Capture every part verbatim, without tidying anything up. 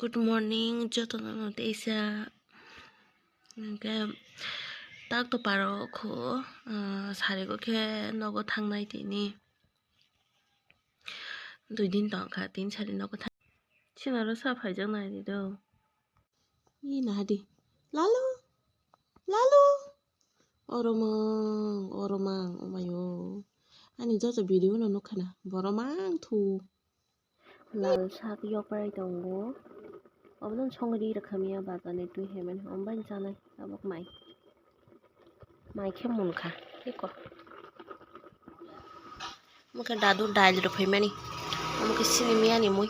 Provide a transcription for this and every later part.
Good morning, jotono no teisa. Hwnkhe tak to paro kho, ah, sarigo khe nogo thangnai tini. Dui din tong kha, tin sari nogo thang. Sinaro sa phaijak nai di do. Ih, nahadi. Lalu. Lalu. Oromang, oromang, omayo. Ani joto video no nukha na. Boromang thu. Lal sak yokrai tongo. Obono songri rwkhamya bazar ni twi hemani. Ombai chanai tabuk mai. Mai khe munkha. Iko. Omo khe dadu dail rw phaimani. Omo khe sini miyani mui.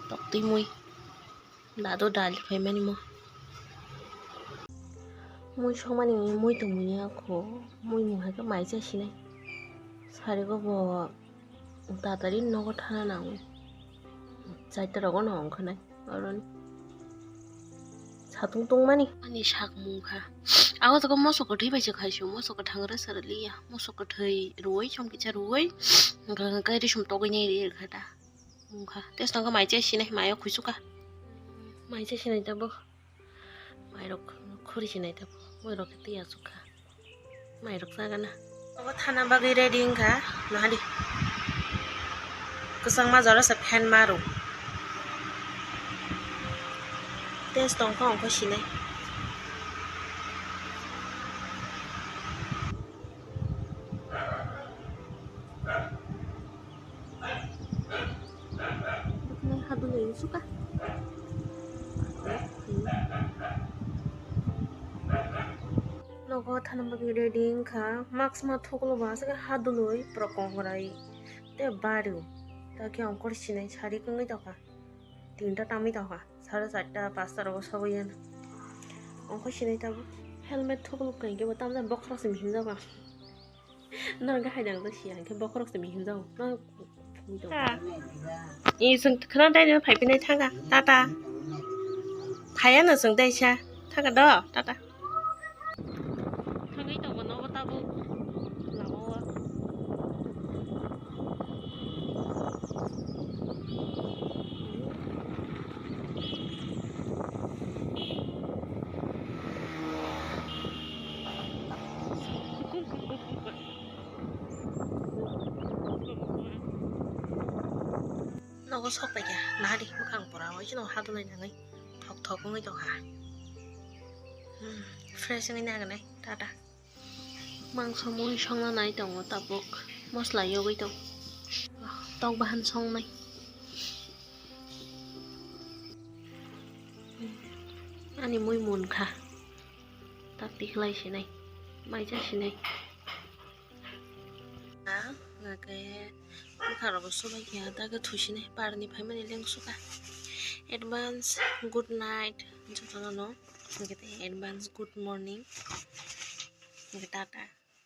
Toktwi mui. Dadu dail rw phaimani mo. Mui songmani mui tongmani akho. Mui mung hai khe mai cha sinai. Sarigo bo tatari nogo thana nango. Chaita rogo no ongkhanai. Oroni. Satung tongmani. Ani sak mungkha. Ago jaga moso kwthwi bai se khaisio, moso kwthang rw sara liya. Moso kwthwi rwui, chomkisa rwui. Hwnkhe hwnkhe risum togwi nai ri rwkha da. Mungkha. Tei songkha mai cha sinai, mayo khuisukha. Mai cha sinai tabuk. Mairok khuri sinai tabuk. Moirok khe twi achukha. Mairok chagana. Obo thana bagwi ready wngkha. Nahadi. Kwchangma jora se phan maro. Test tongkha ongkha sinai. Bwkhwnai hadulwi suka. Nogo thana bagwi ready wngkha, mask ma thuklo bo aswk hadulwi pura kongrai tei bario. Takhe ongkhor sinai sari kwngwi tongkha, tinta tamwi tongkha, sare charta pasta rogo sogwi ano. Ongkhor sinai tabuk helmet thuklo khe bo tamjani bokhorok se mihim jago. Norok gahai dang to siya, hingke bokhorok se mihim jago. Norok phui tongo. Ee, chwng khna dai no phai phinai thaga, tata. Phaiya no chwng dai sa, thaga do, tata. Thangwi tongo nogo tabuk, lama o. Nogo sok paikha, nahadi bwkhang pura, oisino hadulwi nangwi thok thok wngwi tongkha. Hmm, fresh wngwi nagnai, tata. Mangso mui songna nai tongo tabuk, mosla yogwi tong. Tok bahan songnai. Ani mui munkha. Tak tikhlai sinai. Maija sinai. Hwnkhe bwkha rokbo subai kha, tak thusinai parni phaimani lengsuka. Advance good night jotono no. Hwnkhe tei advance good morning. Hwnkhe tata.